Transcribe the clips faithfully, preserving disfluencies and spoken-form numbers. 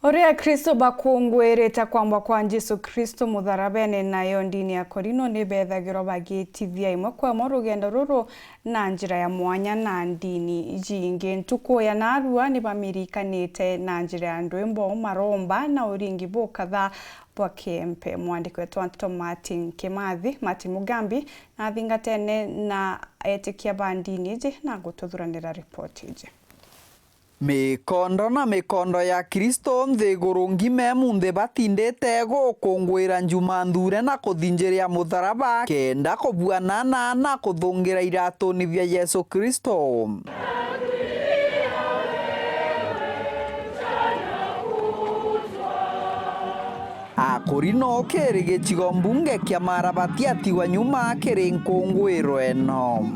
Uria Akristo bakunguirite kwambwa kwa Jesu Kristo mutharabene, nayo ndini ya Korino ni bethagirwa bagitithia imwe kwa imwe rugendo ruru na njira ya mwanya na ndini jingi. Ntuku ya narua ni bamirikanite na njira ya ndwimbo, maromba na uringi bukatha bwa kiempe. Mwandiki wetu wa nteto Martin Kimathi, Martin Mugambi, nathingatene na etikia ba ndini iji na gututhuranira ripoti iji. Mikondo na mikondo ya Kristo nthiguru ngima imunthi batindite gukunguira Juma nthure na kuthinjiria mutharaba, kenda kubuanana na kuthungira iratuni bia Yesu Kristo. Akorino kiri gicigo mbunge kia Mara batiatigwa nyuma kiri nkungwiro ino.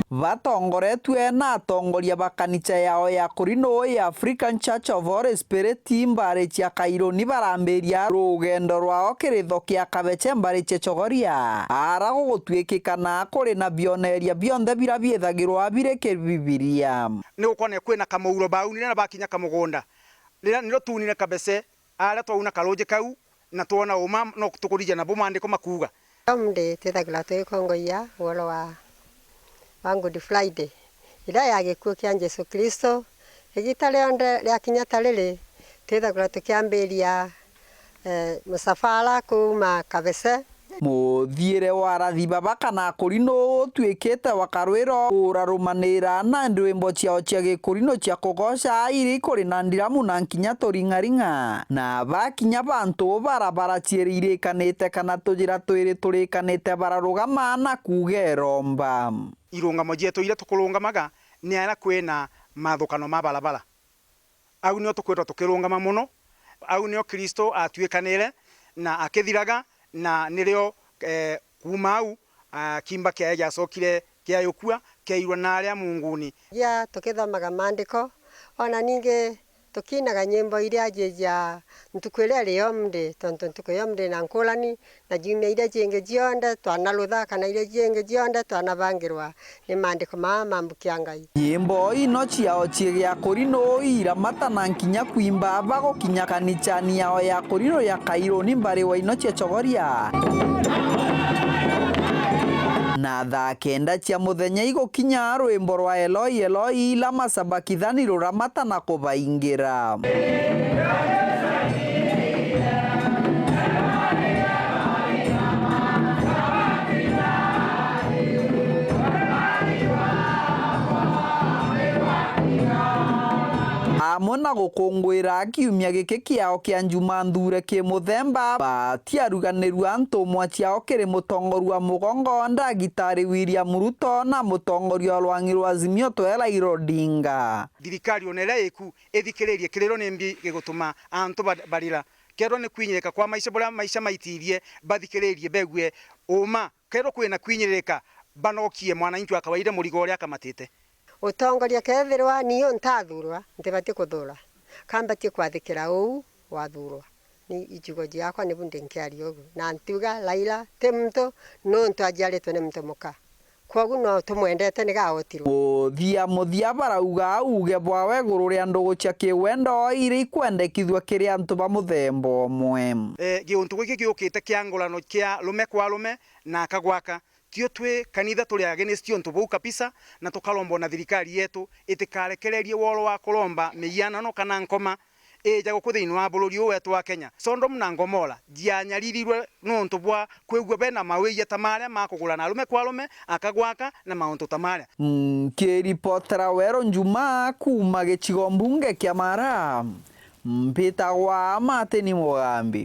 Batongoretue na atongoria ba kanicha yao ya Korino ya African Church of Holy Spirit, mbari cia Kaironi barambiria rugendo rwao kiritho kia Kabeche mbari cia Chogoria, ara gugutwikikana kuri na bioneria bionthe bira biithagirwa biri ki Bibilia. Ni gukorwa ni kwina kamuuro baunire na bakinya kamugunda. Riria niro tuunire Kabeche, aria twauna karuuji kau, na twona uma no tukurija nabo maandiko makuuga. Omde twithagirwa tugikongoia ugoro wa, wa Good Friday, iria ya gikuu kia Jesu Kristo. Igita rionthe riakinya ta riri, twithagirwa tukiambiria, eh, musafara kuuma Kabese. Muthiire wa arathi baba kana Akorino utwikite wa karwiro urarumanira na ndwimbo ciao cia Gikorino cia kugoca, iri kuri na ndiramu na nkinya turing'aring'a. Na bakinya bantu bara baraciiri irikanite kana tujira twiri turikanite bararugama na kuuga iromba. Irungamo cietu iria tukurungamaga ni aria kwina mathukano ma barabara. Au nio tukwithirwa tukirungama mono. Au nio Kristo atwikaniire na akithiraga, na nirio, eh, kuuma au, ah, kiimba kiae giacokire kiayukua, kiairwa na aria munguni. Gia tukithomaga maandiko, ona ningi tukiinaga nyimbo iria cia ntuku iria iri omde, tontu ntuku ya omde na nkurani, na ciumia iria cingi cionthe twana rutha, kana iria cingi cionthe twanabangirwa ni maandiko maa ma mbuki ya Ngai. Nyimbo ino ciao cia Gikorino iramata na nkinya kwimba bagukinya kanichani yao ya Korino ya Kaironi mbari wa ino cia Chogoria. Na thaa kenda cia muthenya igukinya rwimbo rwa Eloi, Eloi, lama sabakithani ruramata na kubaingira. Amwe na gukunguira kiumia giki kiao kia Njuma nthure ki muthemba, batiaruganirua ntumwa ciao kiri mutongoria wa mugongo, Ndagitari William Ruto, na mutongoria wa rwang'i rwa Azimio Raila Odinga. Thirikari ona iria iku ithikiririe kiriro nimbi gigutuma antu ba-, barira. Kethirwa ni kwinyirika kwa maisha, buria maisha maitirie, bathikiririe, begue uma. Kethirwa kwina kwinyirika, banokie mwananchi wa kawaida murigo uria akamatite. Utongoria kethirwa niu ntathurwa, ntibati kuthura, ka mbatie kwathikira uu wathurwa? Ni ijugo jiakwa, nibu ndinkiaria ugu. Na ntiuga Raila ti muntu, nuntu ajiaritwe ni muntu muka. Kwogu no tumwendete, niga otirwe. Muthia muthia barauga uuge bwawe iguru ria ndugu cia kiwendo iria ikwendekithua kiri antu ba muthemba umwe. Eh, giuntu giki giukite kia ngurano kia rume kwa rume na aka gwaka. Tio twi kanitha turi against untu buu kabisa, na tukaromba ona thirikari yetu itikarekererie woro wa kuromba migianano kana nkoma ija guku thiini wa bururi uu wetu wa Kenya. Sodom na Gomora jianyaririrwe nontu bwa kwigua bena mawija ta maria ma kugurana arume kwa arume, aka gwaka na mauntu ta maria. Nkiripotera Weru Njuma kuuma gicigo mbunge kia Mara, mbitagwa Martin Mugambi.